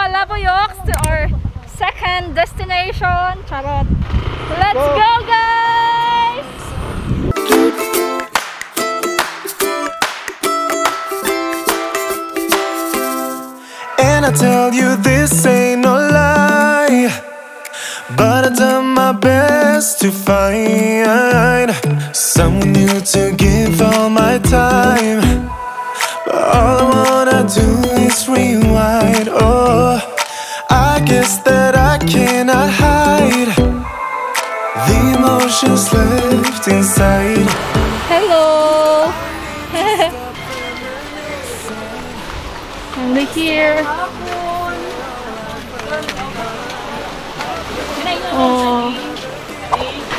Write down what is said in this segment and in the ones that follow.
Malabuyoc to our second destination. Charot. Let's go, guys! And I tell you this ain't no lie, but I've done my best to find someone new to give all my time. But all I wanna do is rewind. Oh, I guess that I cannot hide the emotions left inside. Hello. And we're here. Oh.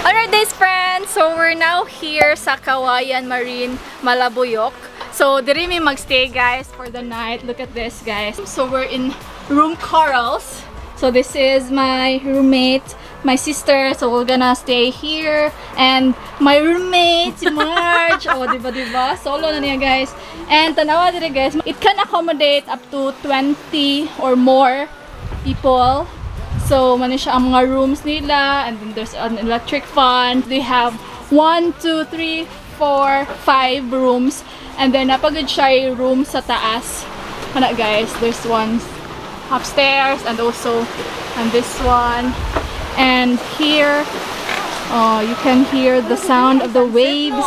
Alright guys, friends, so we're now here sa Kawayan Marine, Malabuyoc. So diri mi magstay, guys, for the night. Look at this, guys. So we're in Room Corals. So this is my roommate, my sister. So we're gonna stay here. And my roommate, si Marge. Oh, diba, diba? Solo na niya, guys. And tanawa diri, guys. It can accommodate up to 20 or more people. So, mano siya ang mga rooms nila, and then there's an electric fan. They have 1, 2, 3, 4, 5 rooms. And then, napagod siya yung room sa taas. Ano, guys, there's one upstairs and also and this one. And here, you can hear the sound of the waves.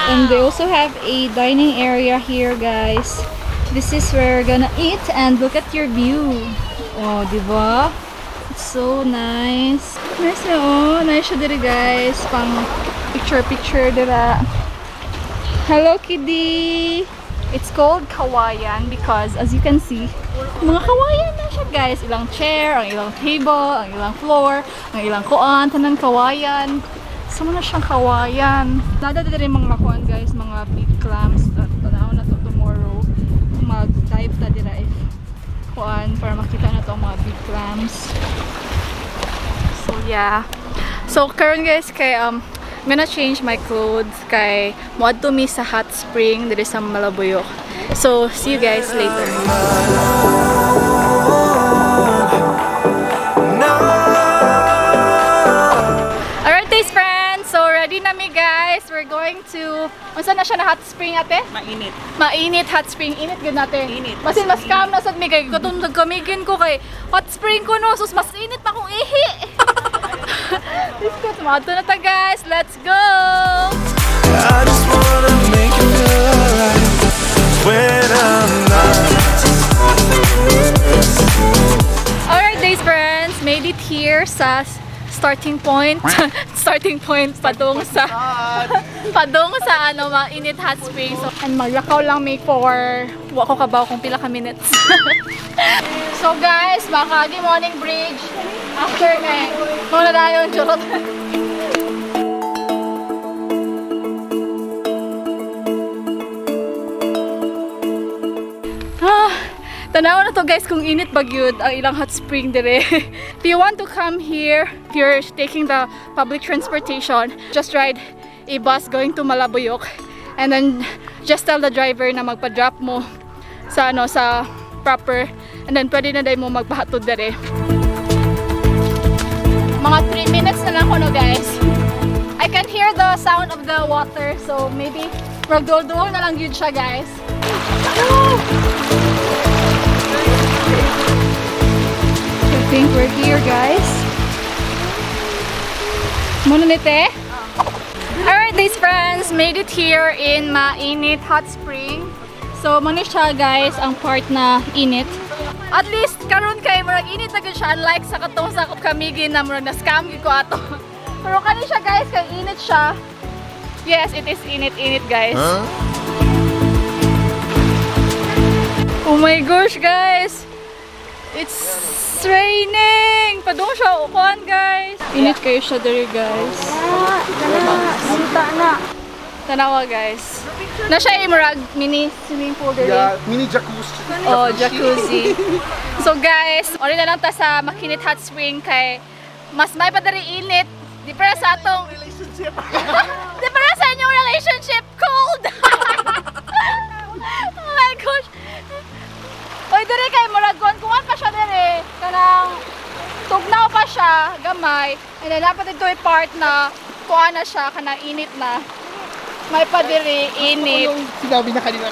And they also have a dining area here, guys. This is where we're gonna eat, and look at your view. Oh, diba? It's so nice. Nice na, oh. Nice siya diri, guys. Pang picture-picture dira. Hello, kitty! It's called Kawayan because, as you can see, mga kawayan na siya, guys. Ilang chair, ang ilang table, ang ilang floor, ang ilang kuan, tanan kawayan. So, muna siyang kawayan. Nada diri mga kuan, guys, mga big clams. Tanaw na to tomorrow. Mag-dive ta dira if kuan para makita na to ang mga big clams. So yeah. So karon, guys, kay I'm gonna change my clothes kay moadto mi sa hot spring diri sa Malabuyoc. So see you guys later. Alright guys, friends, so ready na mi, guys. We're going to unsa na siya na hot spring, ate? Mainit. Mainit hot spring. Init gyud nate. Init. Basin mas calm na sad mi kay katong nagkamigin ko kay hot spring ko no, sus mas init pa kong ihi. Let's go. Tumato na ta, guys. Let's go. I just wanna make you feel alright when I'm not. Alright guys, friends, made it here sa starting point. Starting point padung sa ano, mainit hot spring. So, and maglakaw lang may for wa ko kabaw kung pila ka minutes. So guys, makagi morning bridge after na muna tayo charot. Tanaw na to, guys, kung init ba gyud ang ilang hot spring dire. If you want to come here, if you're taking the public transportation, just ride a bus going to Malabuyoc and then just tell the driver na magpa-drop mo sa ano, sa proper, and then pwede na dahil mo magpahatod dire. Mga 3 minutes na lang ko no, guys. I can hear the sound of the water, so maybe magduol-duol na lang yun siya, guys. Woo! I think we're here, guys. Muna nite. Alright, these friends, made it here in Mainit Hot Spring. So, muna siya, guys, ang part na init. At least, karon kay murag init na gud siya, unlike sa katong sa Camiguin na murag na-scam gid ko ato. Pero kani siya, guys, kay init siya. Yes, it is init, init, guys. Huh? Oh my gosh, guys! It's raining! Padung siya ukuan, guys. Init kayo siya diri, guys. Tanawa, guys. Na siya murag mini swimming pool diri. Yeah, mini jacuzzi. Oh, jacuzzi. So guys, ori na lang ta sa Maquinit Hot Spring kay mas may pa diri init. Di para sa atong relationship. Di para sa inyong relationship cold. Oh my gosh. Oy, diri kay murag kuan kuan pa siya diri. gamay. And then dapat ito yung part na kuha na siya, kanang init na. May padiri, init. Yung sinabi na kanina.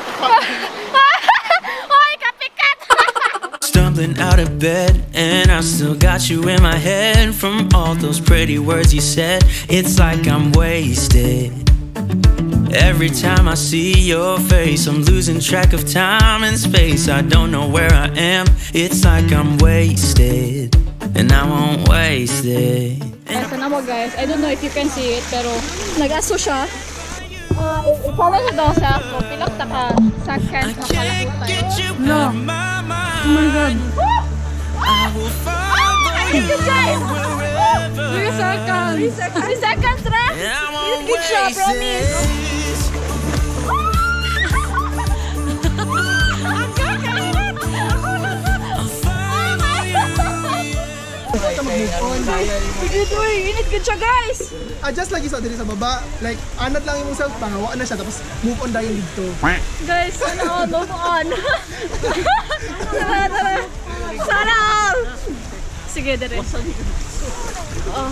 Hoy, kapikat! Stumbling out of bed, and I still got you in my head from all those pretty words you said. It's like I'm wasted. Every time I see your face, I'm losing track of time and space. I don't know where I am. It's like I'm wasted, and I won't waste it. Guys, ano mo guys, I don't know if you can see it, pero nag-aso siya. I-follow siya daw sa ako. Pilak ta ka seconds I can't makalakutay. Get you out of my mind. Oh my God. I will follow Ay, you guys! wherever. 3 seconds! 3 seconds, ra! And I won't Good job, waste promise. This. Ang kakainit! Ako na. I'll follow you. Sige, uy, init gud siya, guys! Adjust lagi sa diri sa baba. Like, anad lang yung self pa, wa na siya tapos move on dayon dito. Guys, sana all, move on. Tara, tara. Sana all! Sige, dire. Oh.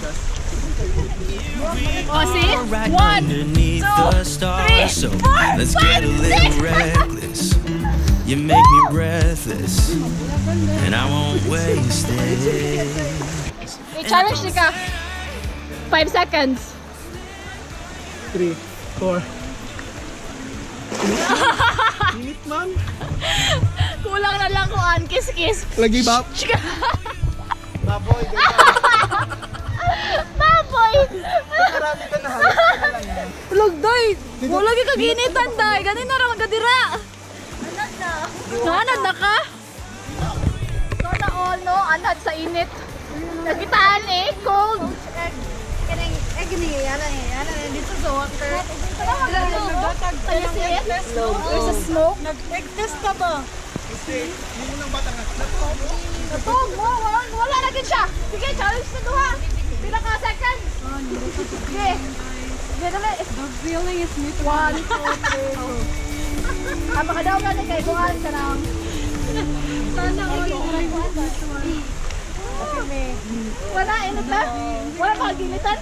Oh, see? Right One, underneath two, the stars. Three, So four, let's get a five, little six. Reckless. You make me breathless, and I won't waste it. I-challenge ni ka. 5 seconds. 3, 4. Init, ma'am. Kulang na lang kuan, kiss-kiss. Lagi ba? Chika. Baboy, ganyan. Baboy! Marami ka na, halos ka na lang yan. Lug, day! Wala gyud kaginitan, day! Ganin na raw gadira! Anad na. Naanad na ka? Sana all, no? Anad sa init. Nakitaan eh, cold. Kanang egg ni yana ni yana ni dito sa water. Can you see it? There's a smoke. Nag-egg test ka ba? Kasi, yung unang bata nga, natuog mo. Natog mo! Wala, wala na gid siya! Sige, challenge na duha! Pila ka seconds? Sige. Sige, dali. The feeling is mutual. One, two, three, four. Ah, makadaw ka ni kay kuan ka nang. Sana all. Wala, init na. Wala pa kaginitan.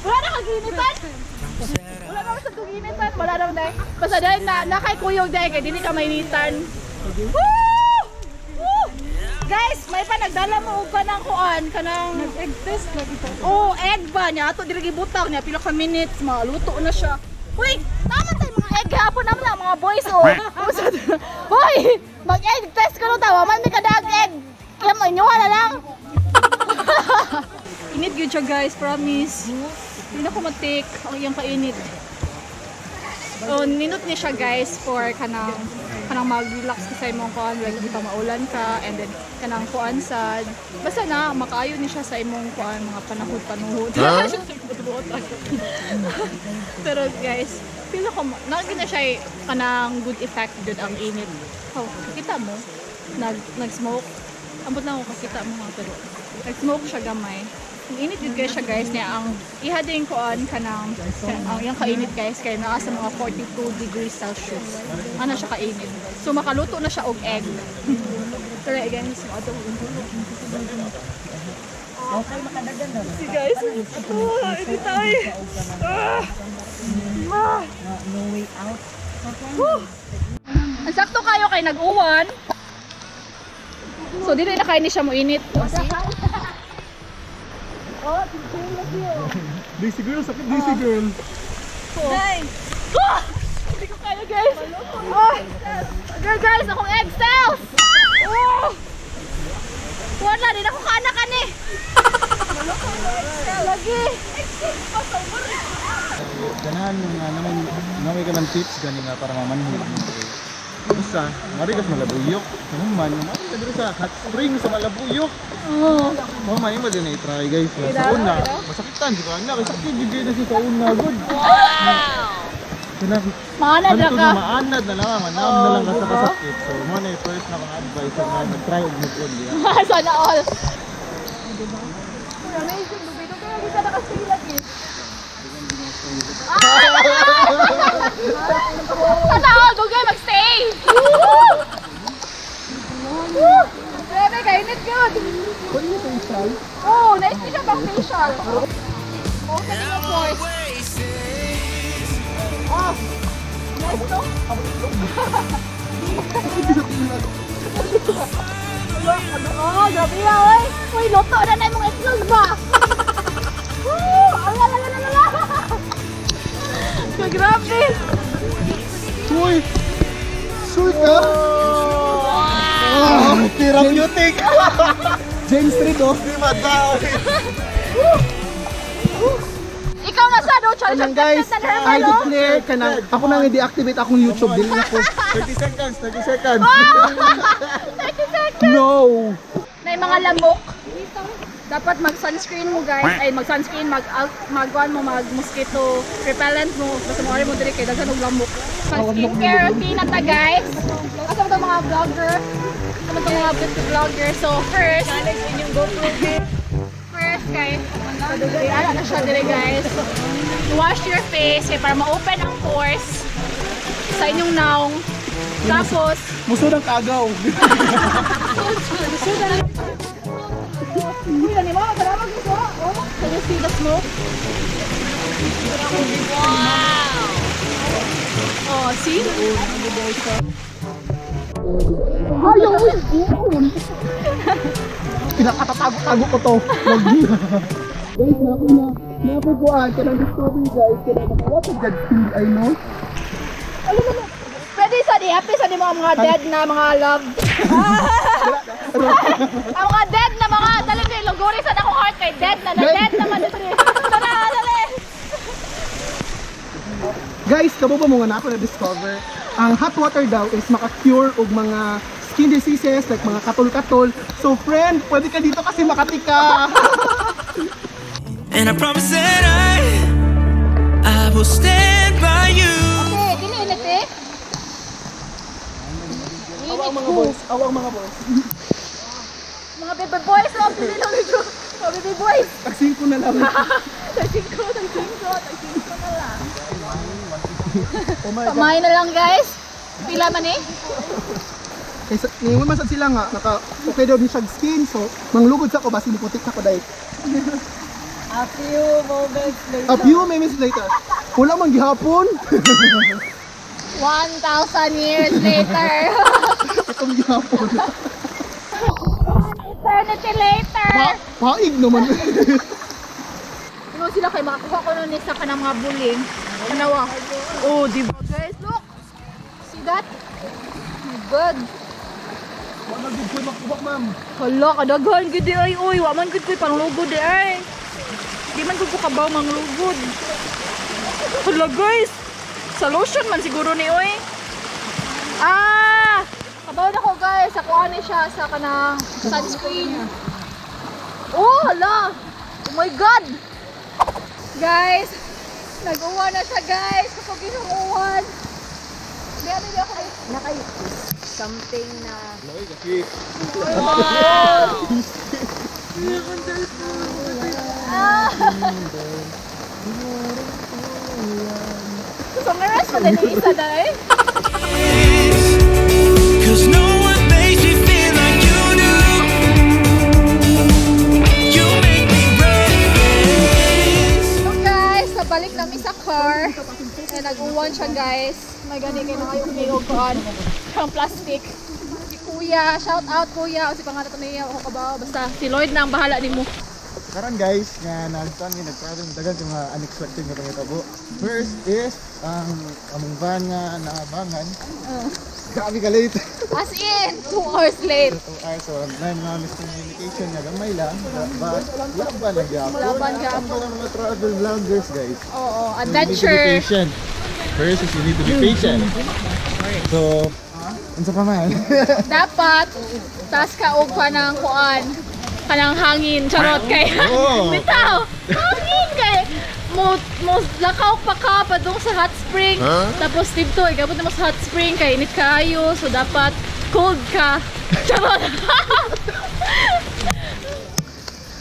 Wala na kaginitan. Wala na sa kaginitan. Wala na dahil. Basta dahil na, nakay kuyog dahil kay dili ka mainitan. Woo! Woo! Guys, may pa nagdala mo og kanang kuan, kanang Nag-egg test lagi ito. Oh, egg ba niya? Ato diri gibutang niya pila ka minutes maluto na siya. Uy, tama tayo mga egg hapon naman lang mga boys oh. Hoy, mag-egg test ko no tawa man mi kadag egg. Kaya mo inyo na lang. Init gyud siya guys, promise. Hindi na ko ma-take ang iyang kainit. So, nindot ni siya guys for kanang kanang mag-relax ka sa imong kuan like di pa maulan ka and then kanang kuan sad basta na makaayo ni siya sa imong kuan mga panahod-panuhod. Pero guys, feel ko na na siya kanang good effect jud ang init. Oh, kita mo nag nag-smoke. Ambot na ako kakita mo nga pero nag-smoke siya gamay. Ang init jud kay siya guys niya ang iha din kuan kanang ang iyang kainit guys kay naa sa mga 42 degrees Celsius. Ano siya kainit. So makaluto na siya og egg. Tara guys, mo Si guys. Oh, hindi tayo. Ah. Ah. No way out. Woo! Ang sakto kayo kay nag-uwan. So dili na kayo ni siya mo init. O, see? Daisy girl, sakit Daisy girl. Ah! Hindi ko kaya guys. Oh! Girl guys, akong egg cells! Oh! Wala din ako kaanak ani. Lagi. Ganahan mo nga naman, namay ka man tips gani nga para mamanhid mo. Usa, mari kas Malabuyok. Kanuman, mari ka diri sa hot spring sa Malabuyok. Oh. Oh, may mo din i-try guys. Sa una, masakitan di ba? Na, kay sakit gid na siya sa una gud. Wow. Maanad na Ano ka. Maanad na lang, manam na lang ka sa kasakit. So, mo na yung first na kong advice sa mga mag-try og move on diya. Sana all. Diba? Amazing, Dugay dugay lagi sa nakastay lagi. Sana all, dugay magstay. Woo! Woo! Grabe, kainit gud. Pwede mo facial? Oh, nice siya pang facial. Facial. Opening of pores. Oh. Nice to? Oh, grabe ya, oy. Uy, luto na na imong itlog ba? Woo! Ala, ala, ala, ala. Grabe. Uy! Sure ka? Wow! Therapeutic! James Street, oh. Di ba daw? Ikaw na sa do, challenge. Kanang guys, I declare kanang ako nang i-deactivate akong YouTube dili na ko. 30 seconds, 30 seconds. 30 seconds. No. Na mga lamok. Dapat mag-sunscreen mo guys. Ay, mag-sunscreen, mag-guan mo, mag-mosquito repellent mo. Basta mo mo diri kay daghan og lamok. Mag-skincare routine na ta guys. Asa mo mga vlogger? Asa mo mga beauty vlogger? So first, first guys, ano na siya dire guys. Wash your face kay para ma-open ang pores sa inyong naong. Tapos, Muso ng kagaw. Uy, nani mo, salamat gusto. Oh, can you see the smoke? Wow! Oh, see? Ayaw, uy! Pinakatatago-tago ko to. Guys, napukuan ka ng discovery guys. Kaya makawat ang God feel, I know. Pwede sa di, happy sa di mo ang mga dead na mga love. Ang mga dead na mga, dali kay luguri sa akong heart kay dead na, na dead naman dito. Tara, dali! Guys, kabo ba mo nga na ako na-discover? Ang hot water daw is maka-cure og mga skin diseases like mga katol-katol. So friend, pwede ka dito kasi Makati ka. And I promise that I will stand by you. Okay, dili init eh. Awang mga boys, awang mga boys. Mga baby boys, mga pili lang dito. Mga baby boys. Tag-5 na lang. Tag-5, tag-5, tag-5 na lang. Oh my God. Pamay na lang guys. Pila man eh. Kaysa, ngayon man sad sila nga, naka, okay daw ni siya skin, so manglugod sa ko, basi niputik na ko dahil. A few moments later. A few minutes later. Wala man gihapon. 1,000 years later. Itong gihapon. Eternity later. Paig naman. Ano sila kay makakuha ko nun sa kanang mga buling. Kanawa. Oh, di ba guys? Look. See that? Oh my God. Wala gud ko'y makuha, ma'am. Hala, kadaghan gud di ay oy, wa man gud ko'y panglugod di ay. Di man gud ko kabaw manglugod. Hala guys. Sa lotion man siguro ni oy. Ah! Kabaw na ko guys, sa kuha ni siya sa kanang sunscreen. Oh, hala. Oh my God. Guys, nag-uwan na siya guys. Kapag ginuuwan. Hindi ako. Naka something na Wow! So, meron pa din yung isa dahil? Cause no one makes me feel like you do. You make me breathe. So guys, nabalik namin sa car. Eh, nag-uwan siya guys. May gani kayo na kayo umiog koan. Ang plastic. Si Kuya, shout out Kuya. O si pangalan ko niya, ako kabaw. Basta si Lloyd na ang bahala nimo. Karon guys, nga nagtan nga nagtravel dagan yung mga unexpected nga pangitabo. First is ang among van nga naabangan. Grabe ka late. As in, 2 hours late. 2 hours, so may mga miscommunication nga gamay lang. But laban lang gyapon. Laban gyapon. Ang mga travel vloggers guys. Oo, So, you need to be adventure. patient. First is you need to be patient. So, unsa pa man? Dapat, tas ka og pa ng kuan. Kanang hangin, charot kay. Oo. Bitaw, hangin kay. Mo lakaw pa ka padung sa hot spring. Huh? Tapos dito, igabot na mo sa hot spring kay init kaayo, so dapat cold ka. Charot.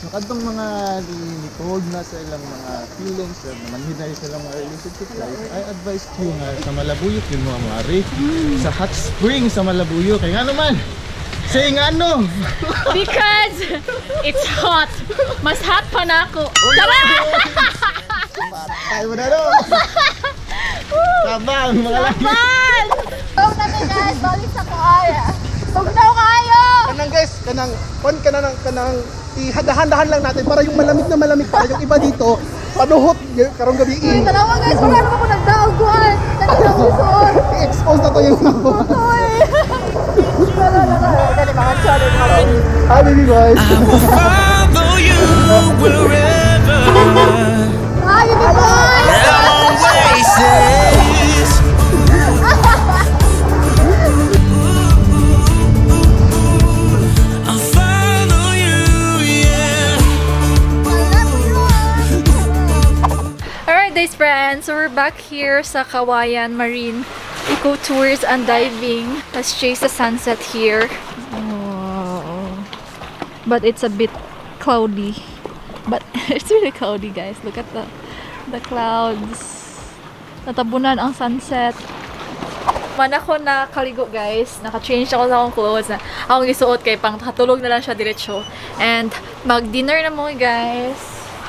So, kadtong mga ni cold na sa ilang mga feelings, or manhid na sa ilang mga relationship guys, I advise you nga sa Malabuyok yun mga mare. Sa hot spring sa Malabuyok. Kaya nga naman, Say nga ano? Because it's hot. Mas hot pa na ako. Tara! Tayo mo na, no? Tabang, mga lagi. Pan! Tugnaw na mi, guys, balik sa kuaya. Tugnaw kayo! Kanang guys, kanang kon kanang kanang ihadahan-dahan lang natin para yung malamig na malamig pa yung iba dito panuhot karong gabi. Uy, tanawa guys, wala naman ako nagdaog kuan. Nagdaog suot. I-expose na to yung Uy. Dali mga challenge mga. Hi, baby boys. I will follow you wherever. Hi, baby boy! I won't waste this. I'll follow you, yeah. Alright guys, friends, so we're back here sa Kawayan Marine Eco Tours and Diving. Let's chase the sunset here. Oh. But it's a bit cloudy. But it's really cloudy, guys. Look at the clouds. Natabunan ang sunset. Man ako nakaligo, guys. Naka-change ako sa akong clothes. Na akong isuot kay pang katulog na lang siya diretso. And mag-dinner na mo, guys.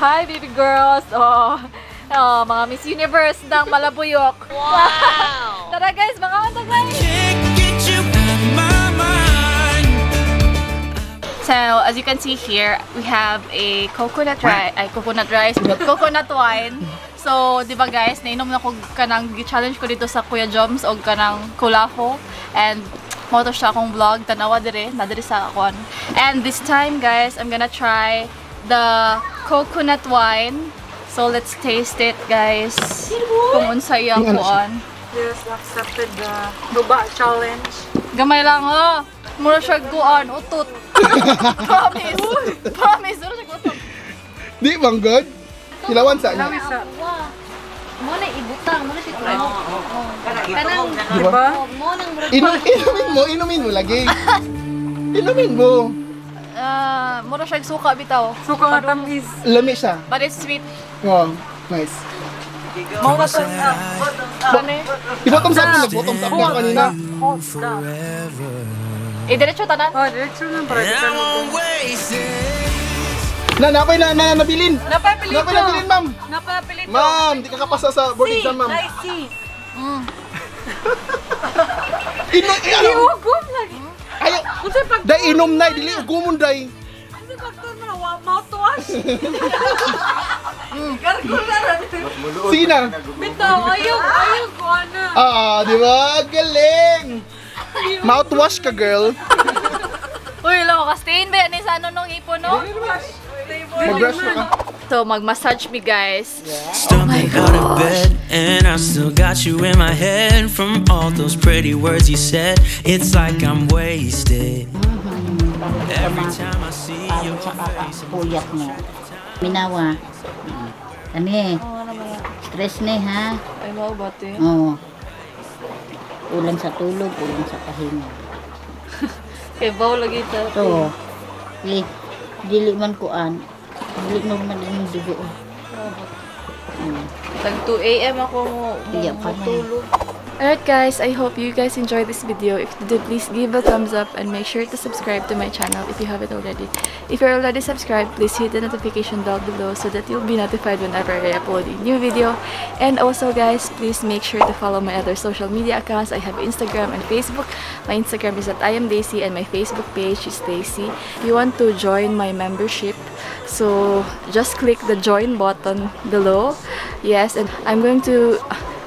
Hi, baby girls. Oh, mga Miss Universe ng Malabuyok. Wow! Tara guys, mga kanta guys! Can't get you out of my mind. So, as you can see here, we have a coconut rice, ay, coconut rice, coconut wine. So, di ba guys, nainom na ko kanang challenge ko dito sa Kuya Joms og kanang kulaho and mao to siya akong vlog tanawa dire na dire sa akon. And this time guys, I'm gonna try the coconut wine. So, let's taste it, guys. Kung unsa iyang Yung ano siya? Kuan. Yes, accepted the Duba challenge. Gamay lang, oh. Mura siya kuan, utot. Promise. Promise, mura siya utot. Di bang good? Kilawan sa niya. Isa. Mo na ibutang, mo na siya tunog. Kanang Di ba? mo nang murag Inumin mo lagi. Inumin mo. Ah, mura siya suka bitaw. Suka nga tamis. Lami siya. But it's sweet. Wow, nice. Mao na to. Ano eh? I-bottoms up mo, nag-bottoms up na kanina. Forever. Eh, diretso tanan. Oh, diretso lang para And di I ka won't waste it. Na, napay na, na, nabilin. Napapilito. Napay nabilin, ma'am. Napapilito. Ma'am, di ka kapasa sa board exam, ma'am. I see. Inom, eh, ano? Ugom lagi. Ayaw. Unsa pag Day, inom na, dili, ugumon day. Unsa pagtuon mo na wa mouthwash. Gargle na ra. Sige na. Bitaw ayaw ayaw ko ana. Ah, di ba? Galing! Mouthwash ka, girl. Uy, lo, ka-stain ba yan eh, sa ano nung ipon, no? Mag-brush na ka. So, mag-massage me, guys. Stumbling out of bed, and I still got you in my head from all those pretty words you said. It's like I'm wasted. Every time I see your face, Puyat mo. Minawa. Kani. Stress ni ha. Ay, mau ba, te? Oo. Kulang sa tulog, kulang sa pahinga. Kay baw lagi ta. So, eh, dili man kuan. Dili normal ang dugo. Tag 2 a.m. ako mo, mo Iya pa na. matulog. Alright guys, I hope you guys enjoyed this video. If you did, please give a thumbs up and make sure to subscribe to my channel if you haven't already. If you're already subscribed, please hit the notification bell below so that you'll be notified whenever I upload a new video. And also guys, please make sure to follow my other social media accounts. I have Instagram and Facebook. My Instagram is @IamDaisy and my Facebook page is Daisy. If you want to join my membership, so just click the join button below. Yes, and I'm going to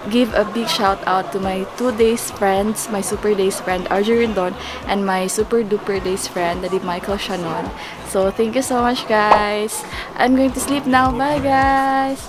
give a big shout out to my 2 days friends, my super days friend Arjun Rindon and my super duper days friend, Daddy Michael Shannon. So thank you so much, guys. I'm going to sleep now. Bye, guys.